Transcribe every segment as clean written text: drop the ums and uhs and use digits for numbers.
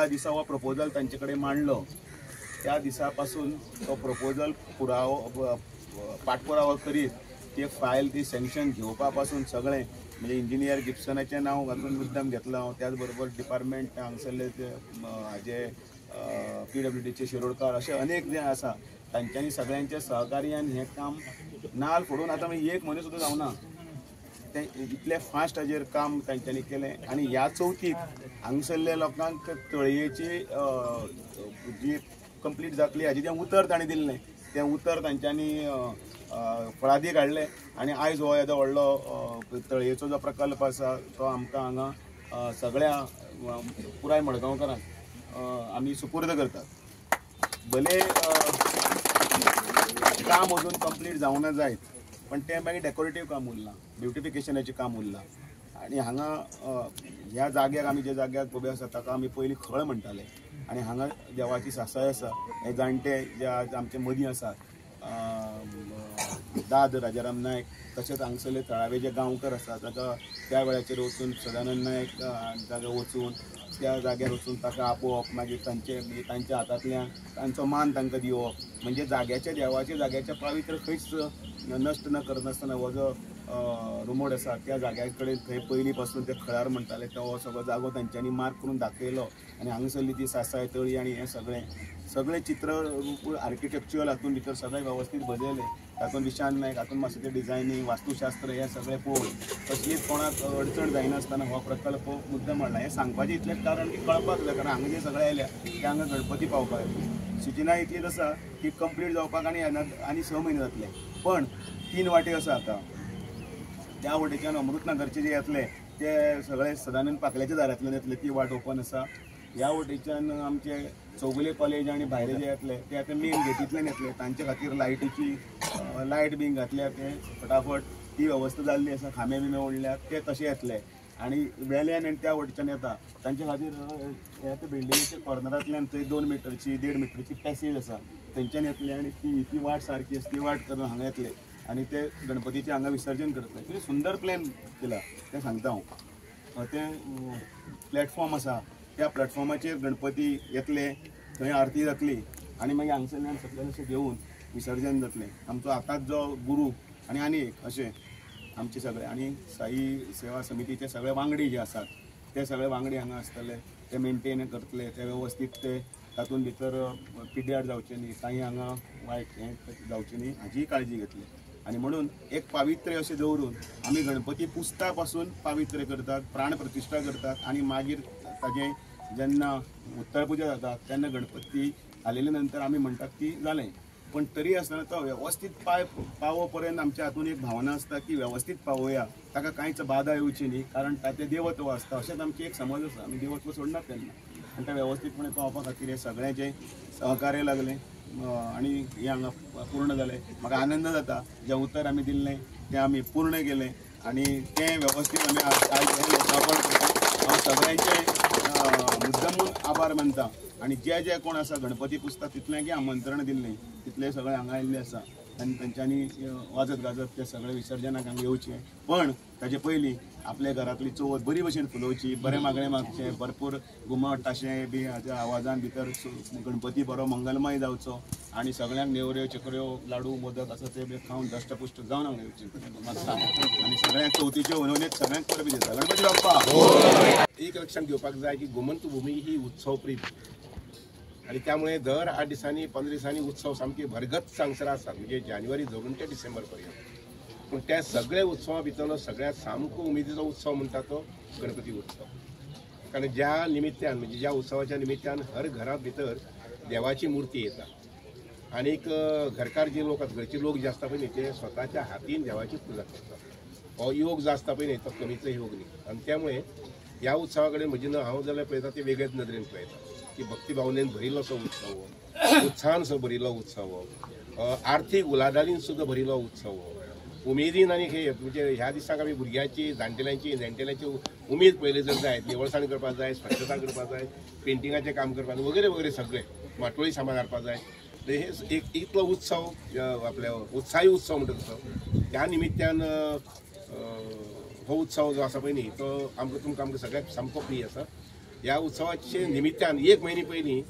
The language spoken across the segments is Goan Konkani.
दिसा हो प्रपोजल तांचे कडेन मांडलो त्या दिसा पासून तो प्रपोजल पुरावो पाठपुरावो करीत ते फायल ती सँक्शन घेवपा पासून सगळें म्हणजे इंजिनियर गिप्सनाचें नांव घालून मुद्दम घेतलां हांव, त्याच बरोबर डिपार्टमेंट हांगसरले ते हाजे PWDचे शिरोडकार अशे अनेक जे आसा तांच्यांनी सगळ्यांच्या सहकार्यान हें काम नाल फोडून आतां म्हणजे एक म्हयनो सुद्दां जावना तें इतलें फास्ट हाजेर काम तांच्यांनी केलें. आनी ह्या चवथीक हांगसरल्या लोकांक तळयेची जी कंप्लीट जातली हाजें जें उतर तांणी दिल्लें तें उतर तांच्यांनी फळादीक हाडलें आनी आयज हो येदो व्हडलो तळयेचो जो प्रकल्प आसा तो आमकां हांगा सगळ्या पुराय मडगांवकारांक आमी सुपूर्द करतात. भले काम अजून कंप्लीट जावना जायत पण तें मागीर डेकोरेटीव काम उरलां, ब्युटिफिकेशनाचें काम उरलां. आनी हांगा ह्या जाग्याक आमी ज्या जाग्याक उबे आसा ताका आमी पयलीं खळ म्हणटाले आनी हांगा देवाची सासाय आसा. हे जाणटे जे आज आमचे मदीं आसात दाद राजाराम नायक, तशेंच हांगसरले थळावे जे गांवकर आसा ताका त्या वेळाचेर वचून सदानंद नायक जाग्यार वचून त्या जाग्यार वचून ताका आपोवप, मागीर तांचे म्हणजे तांच्या हातांतल्यान तांचो मान तांकां दिवप, म्हणजे जाग्याच्या देवाच्या जाग्याच्या पावित्र्य खंयच नश्ट न करनासतना हो जो रुमोड आसा त्या जाग्या कडेन थंय पयलीं पासून ते खळार म्हणटाले तो सगळो जागो तांच्यांनी मार्क करून दाखयलो आनी हांगसरली ती सासाय तळी आनी हें सगळें सगळें चित्र आर्किटेक्चुअल हातून भितर सगळें वेवस्थीत बदललें. तातूंत विशाल नायक हातून मातशें तें डिजायनींग वास्तुशास्त्र हें सगळें पळोवन कसलीच कोणाक अडचण जायनासतना हो प्रकल्प मुद्दम हाडला. हें सांगपाचें इतलेंच कारण की कळपाक जाय, कारण हांगा जे सगळे आयल्या ते हांगा गणपती पावपाक येतले. सुचना इतलीच आसा की कंप्लीट जावपाक आनी आनी 6 म्हयने जातले, पण 3 वाटे आसा आतां. त्या वटेच्यान अमृतनगरचे जे येतले ते सगळे सदानंद पाकल्याच्या दारांतल्यान येतले, ती वाट ओपन आसा. ह्या वटेच्यान आमचे चौगुले कॉलेज आनी भायले जे येतले ते आतां मेन गेटींतल्यान येतले, तांचे खातीर लायटीची लायट बीन घातल्या ते फटाफट ती वेवस्था जाल्ली आसा, खांबे बिंबे ओडल्यात ते तशे येतले. आनी वेल्यान आनी त्या वटेच्यान येता तांचे खातीर ह्या बिल्डिंगेच्या कॉर्नरांतल्यान थंय 2 मिटरची 1.5 मिटरची पॅसेज आसा, थंयच्यान येतले आनी ती ती वाट सारकी आसा ती वाट करून हांगा येतले आनी ते गणपतीचें हांगा विसर्जन करतले. कितें सुंदर प्लॅन केला तें सांगता हांव. तें प्लॅटफॉर्म आसा त्या प्लॅटफॉर्माचेर गणपती येतले, थंय आरती जातली आनी मागीर हांगसरल्यान सगळें अशें घेवन विसर्जन जातलें. आमचो आतांच जो गुरू आनी आनी एक अशें आमचे सगळे आनी साई सेवा समितीचे सगळे वांगडी जे आसात ते सगळे वांगडी हांगा आसतले, ते मेनटेन करतले, ते वेवस्थीत ते तातूंत भितर पिड्ड्यार जावचें न्ही, कांय हांगा वायट हें जावचें न्ही हाचीय काळजी घेतली. आनी म्हणून एक पावित्र्य अशें दवरून आमी गणपती पुजता पासून पावित्र्य करतात, प्राण प्रतिश्ठा करतात आनी मागीर ताजें जेन्ना उत्तर पुजा जाता तेन्ना गणपती आलेले नंतर आमी म्हणटात की जालें. पण तरी आसतना तो वेवस्थीत पांय पावो पर्यंत आमच्या हातून एक भावना आसता की वेवस्थीत पावोया, ताका कांयच बादा येवची न्ही, कारण ताचें देवत्व आसता अशेंच आमची एक समज आसा. आमी देवत्व सोडनात तेन्ना आनी तें वेवस्थीतपणे पावपा खातीर हें सगळ्यांचें सहकार्य लागलें आनी हें हांगा पूर्ण जालें. म्हाका आनंद जाता जें उतर आमी दिल्लें तें आमी पूर्ण केलें आनी तें वेवस्थीत आमी आयज हें लोकार्पण करता. हांव सगळ्यांचें मुद्दमून आभार मानता आनी जे जे कोण आसा गणपती पुजता तितल्यांकय आमंत्रण दिल्लें तितले सगळे हांगा आयिल्ले आसा आनी तांच्यांनी वाजत गाजत ते सगळे विसर्जनाक हांगा येवचें. पण ताजे पयलीं आपल्या घरांतली चवथ बरी भशेन फुलोवची, बरें मागणें मागचें, भरपूर घुमट ताशें बी हाच्या आवाजान भितर गणपती बरो मंगलमय जावचो आनी सगळ्यांक नेवऱ्यो चकऱ्यो लाडू मोदक आसा ते बी खावन दश्टपुश्ट जावन हांगा येवचें आनी सगळ्यांक चवथीच्यो हुनवणीत सगळ्यांक परबी दिता. गणपती बाप्पा. एक लक्षात घेवपाक जाय की गोमंत भूमी ही उत्सवप्रिय आणि त्यामुळे दर 8 दिसांनी 15 दिसांनी उत्सव सामके भरगच्च हांगसर आसतात, म्हणजे जानेवारी धरून ते डिसेंबर पर्यंत. पूण त्या सगळ्या उत्सवा भितरलो सगळ्यात सामको उमेदीचो उत्सव म्हणटा तो गणपती उत्सव. कारण ज्या निमित्तान म्हणजे ज्या उत्सवाच्या निमित्तान हर घरात भितर देवाची मूर्ती येता आनीक घरकार जे लोक आसता, घरचे लोक जे आसता पळय न्ही ते स्वताच्या हातीन देवाची पुजा करतात. हो योग जो आसता पळय न्ही तो कमीचो योग न्ही. आनी त्यामुळे ह्या उत्सवा कडेन म्हजे हांव जाल्यार पळयता ते वेगळेच नदरेन पळयता की भक्ती भावनेन भरिल्लो असो उत्सव हो, उत्साहान सो भरिल्लो उत्सव हो, आर्थीक उलाढालीन सुद्दां भरिल्लो उत्सव हो, उमेदीन आनी हे म्हणजे ह्या दिसाक आमी भुरग्यांची जाणटेल्यांची नेणटेल्यांची उमेद पळयली जर जायत, निवळसाण करपाक जाय, स्वच्छता करपाक जाय, पेंटिंगाचें काम करपाक जाय वगैरे वगैरे सगळें माटोळी सामान हाडपाक जाय. हे एक इतलो उत्सव आपल्या उत्साही उत्सव म्हणटा तसो त्या निमित्तान हो उत्सव जो आसा पळय न्ही तो आमकां तुमकां आमकां सगळ्यांक सामको प्रिय आसा. ह्या उत्सवाचे निमित्तान एक म्हयने पयलीं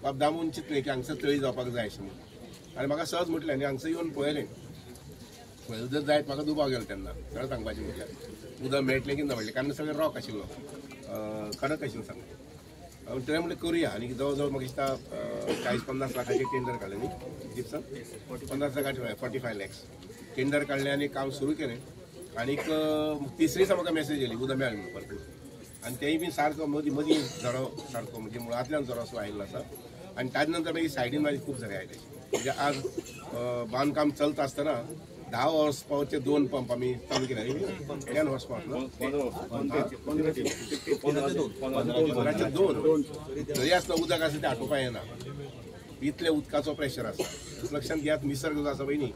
बाब दामून चिंतलें की हांगसर तळी जावपाक जाय अशें म्हणून आनी म्हाका सहज म्हटलें आनी हांगसर येवन पळयलें. पळयलें जर जायत म्हाका दुबाव गेलो तेन्ना खरें सांगपाचें म्हटल्यार उदक मेळटलें की ना म्हणलें, कारण सगळें रॉक आशिल्लो, खडक आशिल्लो सामकें. तेणें म्हणलें करुया आनी जवळ जवळ म्हाका दिसता 40-50 लाखाचें टेंडर काडलें न्ही जिप्सन, 50 लाखाचें 45 लॅक्स टेंडर काडलें आनी काम सुरू केलें. आनीक तिसरी दिसा म्हाका मॅसेज येयली उदक मेळ्ळें म्हणून भरपूर आनी तेंय बी सारको मदीं मदीं झरो सारको म्हणजे मुळांतल्यान झरो असो आयिल्लो आसा. आनी ताजे नंतर मागीर सायडीन मागीर खूब झरे आयले. म्हणजे आज बांदकाम चलता आसतना 10 हॉर्स पावरचे 2 पंप आमी चालू केले, 10 हॉर्स पावर 15चे 2 तरी आसतना उदक आसा तें आटोवपा येना, इतलें उदकाचो प्रेशर आसा. लक्षांत घेयात, निसर्ग जो आसा पळय न्ही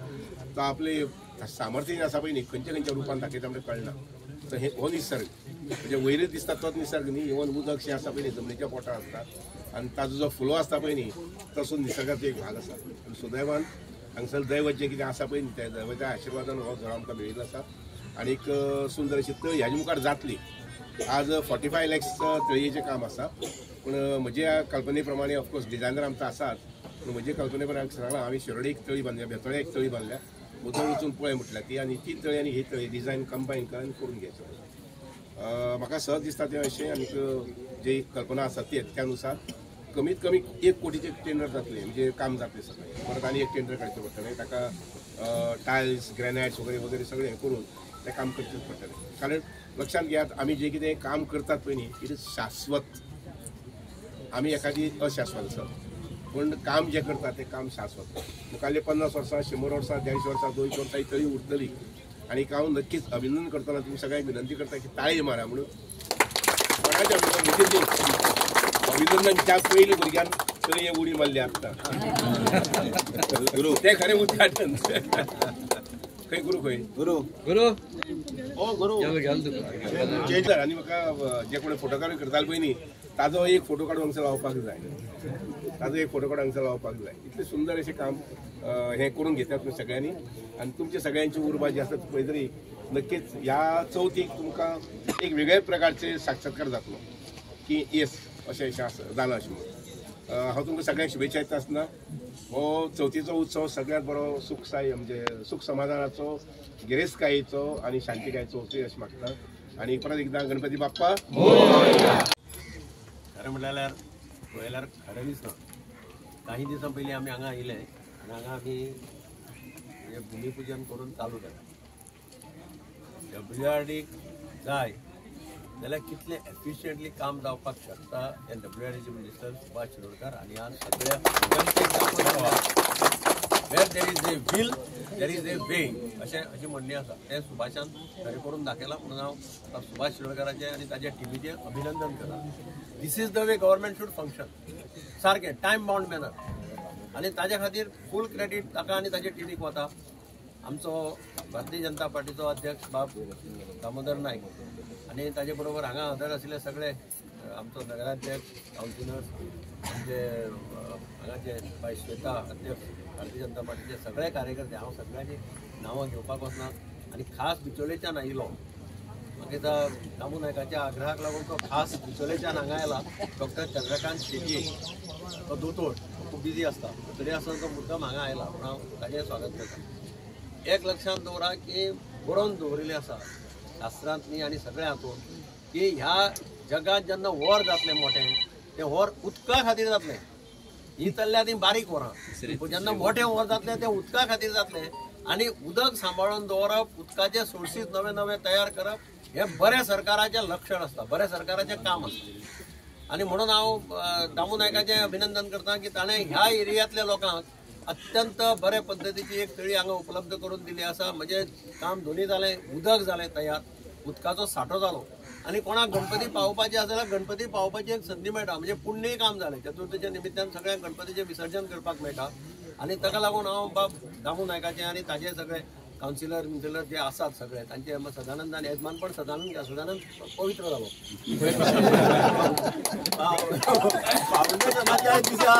तो आपले सामर्थ्य जें आसा पळय न्ही खंयच्या खंयच्या रुपान दाखयता म्हणजे कळना. तर हे हो निसर्ग म्हणजे वयरूच दिसता तोच निसर्ग न्ही, इवन उदक शें आसा पळय न्ही जमनीच्या पोटार आसता आनी ताजो जो फ्लो आसता पळय न्ही तसो निसर्गाचो एक भाग आसा. आनी सुदैवान हांगसर दैवत जें कितें आसा पळय न्ही त्या दैवताच्या आशिर्वादान हो झरो आमकां मेळिल्लो आसा आनीक सुंदर अशी तळी हाजे मुखार जातली. आज 45 लॅक्स तळयेचें काम आसा, पूण म्हज्या कल्पने प्रमाणे ऑफकोर्स डिझायनर आमचो आसाच, पूण म्हजे कल्पने प्रमाणे सांगलां हांवें शिरोडे एक तळी बांदल्या, बेतोड्या एक तळी बांदल्या, उदक वचून पळय म्हटल्या ती आनी ती तळी आनी ही तळी डिझायन कंबायन करून घ्यायचो. म्हाका सहज दिसता तें अशें आनीक जी कल्पना आसा ती त्या नुसार कमीत कमी 1 कोटीचें टेंडर जातलें, म्हणजे काम जातलें सगळें. परत आनी एक टेंडर काडचें पडटलें, ताका टायल्स ग्रेनायट्स वगैरे वगैरे सगळें हें करून तें काम करचें पडटलें. कारण लक्षांत घेयात, आमी जें कितें काम करतात पळय न्ही it is शाश्वत, आमी एखादी अशाश्वत आसा, पूण काम जें करतात तें काम शाश्वत. मुखारले 50 वर्सां, 100 वर्सां, 150 वर्सां, 200 वर्सां ही तळी उरतली. आनी हांव नक्कीच अभिनंदन करतना तुमी सगळ्यांक विनंती करता की ताळी मारा म्हणून. कोणाचें अभिनंदन अभिनंदनच्या पयलीं भुरग्यान तळये उडी मारली आसता तें खरें उद्घाटन. खंय गुरू, खंय गुरू गुरू ओ गुरू आनी म्हाका जे कोण फोटोग्राफी करताले पळय न्ही ताजो एक फोटो काडून हांगसर लावपाक जाय, ताजो एक फोटो काडून हांगसर लावपाक जाय. इतलें सुंदर अशें काम हें करून घेतात तुमी सगळ्यांनी आनी तुमच्या सगळ्यांची उर्बा जी आसा पळय तरी नक्कीच ह्या चवथीक तुमकां एक वेगळ्या प्रकारचे साक्षात्कार जातलो की येस अशें अशें आसा जालां अशें म्हणून. हांव तुमकां सगळ्यांक शुभेच्छा दिता आसतना हो चवथीचो उत्सव सगळ्यांत बरो सुखसाय म्हणजे सुख समाधानाचो, गिरेस्तकायेचो आनी शांतिकायेचो उत्सव अशें मागता. आनी परत एकदां गणपती बाप्पा. खरें म्हटल्यार पळयल्यार खरें दिसना. काही दिसां पयलीं आमी हांगा आयिल्ले आनी हांगा आमी भुमीपुजन करून चालू केलां. डब्ल्यू आर डीक जाय जाल्यार कितलें एफिशियंटली काम जावपाक शकता हें डब्ल्यू आर डीचे मिनिस्टर सुभाष शिरोडकर आनी आज सगळ्या जनतेक दाखोवन where there is a will there is a way अशें अशी म्हणणी आसा. तें सुभाषान खरें करून दाखयलां म्हणून हांव सुभाष शिरोडकराचें आनी ताच्या टिमीचें अभिनंदन करता. This is the way government should function, सारकें टायम बाउंड मॅनर. आनी ताज्या खातीर फूल क्रेडीट ताका आनी ताच्या टिमीक वता. आमचो भारतीय जनता पार्टीचो अध्यक्ष बाब दामोदर नायक आनी ताजे बरोबर हांगा हजर आशिल्ले सगळे आमचो नगराध्यक्ष, कावन्सिलर्स, आमचे हांगाचे बाय श्वेता अध्यक्ष, भारतीय जनता पार्टीचे सगळे कार्यकर्ते, हांव सगळ्यांची नांवां घेवपाक वचना. आनी खास बिचोलेच्यान आयिल्लो म्हाका दिसता दामू नायकाच्या आग्रहाक लागून तो खास बिचोलेच्यान हांगा आयला. डॉक्टर चंद्रकांत शेटये तो दोतोर, खूब बिजी आसता तरी आसतना तो मुद्दम हांगा आयला म्हणून हांव ताजें स्वागत करता. एक लक्षांत दवरा की बरोवन दवरिल्लें आसा शास्त्रांत न्ही आनी सगळ्या हातून की ह्या जगांत जेन्ना वॉर जातलें मोठें तें वॉर उदका खातीर जातलें. ही चल्ल्या ती बारीक वरां, पूण जेन्ना मोठें वॉर जातलें तें उदका खातीर जातलें. आनी उदक सांबाळून दवरप, उदकाचे सोर्सीस नवे नवे तयार करप हें बऱ्या सरकाराचें लक्षण आसता, बऱ्या सरकाराचें काम आसता. आनी म्हणून हांव दामू नायकाचें अभिनंदन करता की ताणें ह्या एरियांतल्या लोकांक अत्यंत बरे पद्दतीची एक तळी हांगा उपलब्ध करून दिली आसा. म्हणजे काम दोनूय जालें, उदक जालें तयार, उदकाचो सांठो जालो आनी कोणाक गणपती पावोवपाचे आसा जाल्यार गणपती पावोवपाची एक संदी मेळटा. म्हणजे पुण्यय काम जालें, चतुर्थीच्या निमित्तान सगळ्यांक गणपतीचें विसर्जन करपाक मेळटा. आनी ताका लागून हांव बाब दामू नायकाचें आनी ताजे सगळे कावन्सिलर विन्सिलर जे आसात सगळे तांचे सदानंदान येजमानपण सदानंद सदानंद पवित्र जालो. फावंडेशनाच्या दिसा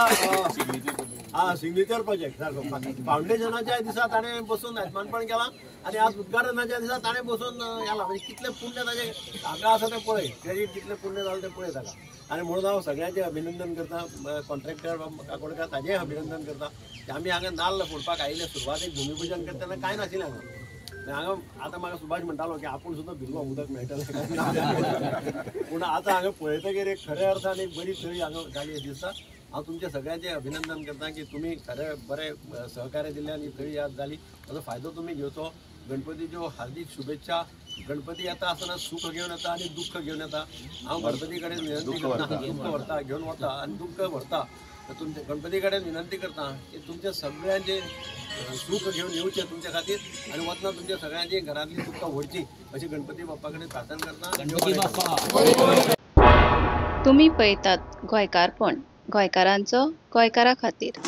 हा सिग्नेचर प्रोजेक्ट सारको फावंडेशनाच्या दिसा ताणें बसून यजमानपण केलां आनी आज उद्घाटनाच्या दिसा ताणें बसून केलां. म्हणजे कितलें पुण्य ताजें हांगा आसा तें पळय, क्रेडीट कितलें पुण्य जालें तें पळय ताका. आनी म्हणून हांव सगळ्यांचें अभिनंदन करता, कॉन्ट्रॅक्टर काकोडकार ताजेंय अभिनंदन करता की आमी हांगा नाल्ल फोडपाक आयिल्ले. सुरवातेक भुमिपुजन करता तेन्ना कांय नाशिल्लें हांगा. हांगा आतां म्हाका सुभाष म्हणटालो की आपूण सुद्दां भिल्लो उदक मेळटलें, पूण आतां हांगा पळयतकीर एक खऱ्या अर्थान एक बरी तळी हांगा जाली अशी दिसता. हांव तुमचें सगळ्यांचें अभिनंदन करता की तुमी खरें बरें सहकार्य दिल्ल्यान ही तळी याद जाली, ताचो फायदो तुमी घेवचो. गणपतीच्यो हार्दीक शुभेच्छा. गणपती येता आसतना सूख घेवन येता आनी दुख्ख घेवन येता. हांव गणपती कडेन विनंती करता, दुख्ख व्हरता घेवन वता आनी दुख्ख व्हरता. तुमचे गणपती कडेन विनंती करता की तुमचे सगळ्यांचे सूख घेवन येवचें तुमच्या खातीर आनी वतना तुमच्या सगळ्यांची घरांतली दुख्ख व्हरची अशी गणपती बाप्पा कडेन प्रार्थना करता. तुमी पळयतात गोंयकारपण, गोंयकारांचो गोंयकारा खातीर.